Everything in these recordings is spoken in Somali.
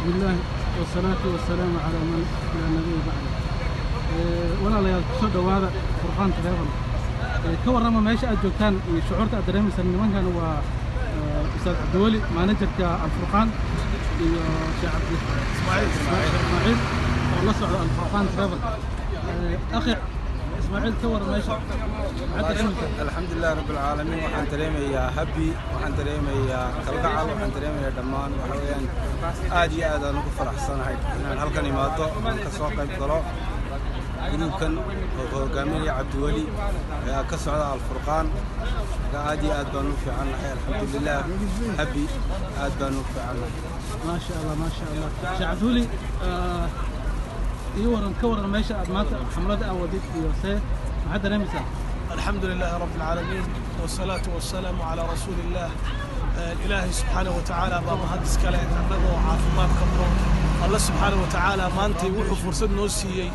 بالله والصلاة والسلام على من لا نبي بعده. Walaalayaal, kusoo dhowaada Furqaan Travel. Ka warrama meesha aad joogtaan iyo shucuurta aad dareemaysaan. Nimankan waa Ustaad Cabdiweli, managerka Alfurqaan, iyo Sheekh Cabdi Ismaaciil oo la socda Alfurqaan Travel. Akhi Ismaaciil, ka warran meesha, maxaad dareemaysaa? Alxamdulilah rabbilcaalamiin. Waxaan dareemayaa happy, waxaan dareemayaa kalgacal, waxaan dareemayaa dhammaan. Waxa weeyaan aad iyo aad aan ugu faraxsanahay inaan halkan imaado, aan ka soo qayb galo gruubkan oo hogaaminaya Cabdiweli ayaa ka socda Alfurqaan. Marka aad iyo aad baan u fiicannahay, alxamdulilah, happy, aad baan u fiicannahay. Maasha Allah, maasha Allah. Sheekh Cabdiweli, iyo waran, ka waran meesha aad maanta xamlada aad wadid iyo see maxaad dareemaysaa? الحمد لله رب العالمين والصلاة والسلام على رسول الله. Ilaahay subxaanahu watacaala baa mahad iskale annagoo caafimaad qabno. Alla subxaanahu watacaala maantay wuxuu fursad noo siiyey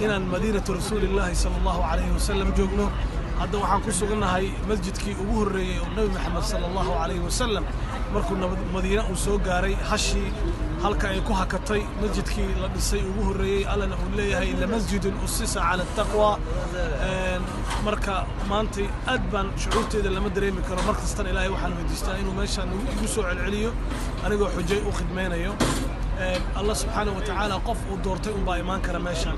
inaan madiinatu rasuulillaahi sala Allahu calayhi wasalam joogno. Hadda waxaan ku sugannahay masjidkii ugu horreeyey oo Nebi Maxamed sala Allahu calayhi wasalam markuu Madiine uu soo gaaray, hashii halka ay ku hakatay, masjidkii la dhisay ugu horreeyey. Allana uu leeyahay: "لمسجد أسس على التقوى". Marka maantay aad baan shucuurteeda lama dareemi karo. Mar kastana Ilaahay waxaan weydiistaa inuu meeshaan igu soo celceliyo anigoo xujay u khidmaynayo. Allah subxaanahu wa tacaala qof uu doortay unbaa imaan kara meeshaan.